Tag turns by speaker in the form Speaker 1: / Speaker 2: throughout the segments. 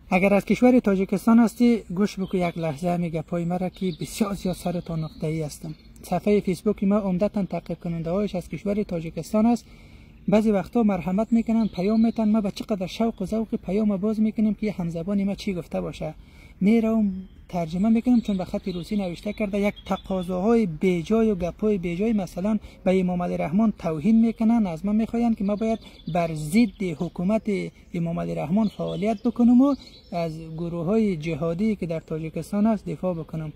Speaker 1: اگر از کشور تاجیکستان هستی گوش بکو یک لحظه می گپای مرا که بسیار زیاد سر تا نقطه ای هستم. صفحه فیسبوک ما عمدتا تعقیب کننده هایش از کشور تاجیکستان است. بعضی وقتا مرحمت میکنن، پیام میتن، ما به چقدر شوق و ذوق پیام باز میکنیم که همزبان ما چی گفته باشه، میرم ترجمه میکنم چون به خط روسی نوشته کرده. یک تقاضاهای بیجای و گپای بیجای، مثلا به امام علی رحمان توهین میکنن، از من میخواین که ما باید بر ضد حکومت امام علی رحمان فعالیت بکنم و از گروه های جهادی که در تاجیکستان است دفاع بکنم.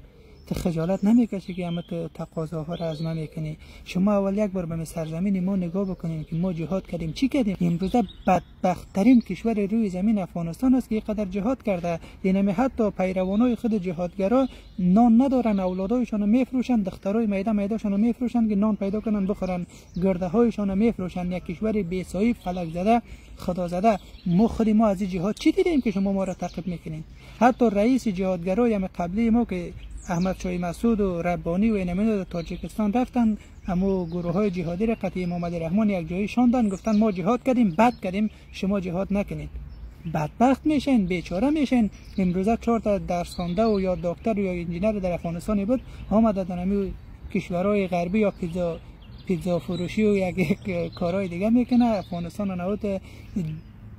Speaker 1: تو خجالت نمیکشی که همه تو تقاضاها را از ما میکنی؟ شما اول یک بار به سرزمین ما نگاه بکنین که ما جهاد کردیم چی کردیم. امروزه بدبختترین کشور روی زمین افغانستان است که اینقدر جهاد کرده. یعنی حتی پیروانای خود جهادگرا نان ندارن، اولادایشان میفروشن، دخترای میده میدهشان میفروشن که نان پیدا کنن بخورن، گرده هایشان میفروشن. یک کشور بی صاحب، فلک زده، خدا زده. ما خود ما از جهاد چی دیدیم که شما ما را تعقیب میکنین؟ حتی رئیس جهادگرای قبلی ما که احمد شاه مسعود و ربانی و اینمینو در تاجیکستان رفتن، امو گروه های جهادی را قطعی امام علی رحمان یک جایی شاندن، گفتن ما جهاد کردیم، بد کردیم، شما جهاد نکنید. بدبخت میشین، بیچاره میشین. امروزه 4 تا درس خوانده و یا دکتر یا انجینر در افغانستان بود آمده در امی کشورهای غربی یا پیتزا فروشی و یک کارهای دیگه میکنه. افغانستان نهایت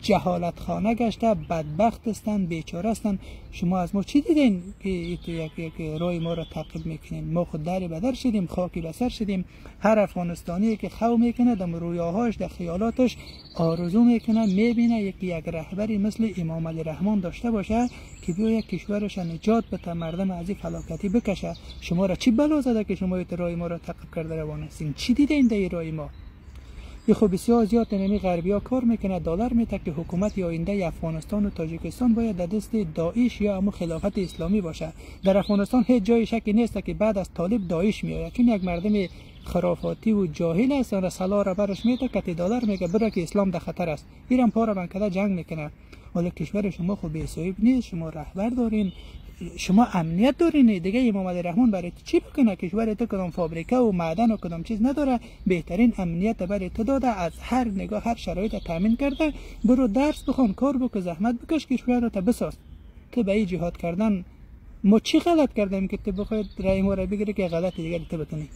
Speaker 1: جهالت خانه گشته، بدبخت هستند، بیچاره هستند. شما از ما چی دیدین که یک رای ما را تعقیب میکنین؟ ما خود در بدر شدیم، خاکی بسر شدیم. هر افغانستانی که خو میکنه در رویاهاش، در خیالاتش آرزو میکنه، میبینه یک رهبری مثل امام علی رحمان داشته باشه که بیا یک کشورش نجات بده، مردم از این فلاکتی بکشه. شما را چی بلا زده که شما رای ما را تعقیب کرده روان هستین؟ چی دیدین در رای ما؟ یه خب بسیار زیاد نمی غربی ها کار میکنه، دلار میته که حکومت آینده افغانستان و تاجیکستان باید در دست داعش یا امو خلافت اسلامی باشه. در افغانستان هیچ جای شکی نیست که بعد از طالب داعش میآید، چون یک مردم خرافاتی و جاهل است، آن سلاح را برش میته که دلار میگه برا که اسلام در خطر است، ایران پا را بند جنگ میکنه. ولی کشور شما خب بی صاحب نیست، شما رهبر دارین، شما امنیت دارین دیگه. امام علی رحمان برای چی بکنه؟ کشور تو کدام فابریکه و معدن و کدام چیز نداره، بهترین امنیت برای تو داده، از هر نگاه هر شرایط تامین کرده. برو درس بخوان، کار بکن، زحمت بکش، کشور رو تا بساز. تو به این جهاد کردن ما چی غلط کردیم که تو بخوای رای ما را بگیری که غلط دیگه تو بکنی؟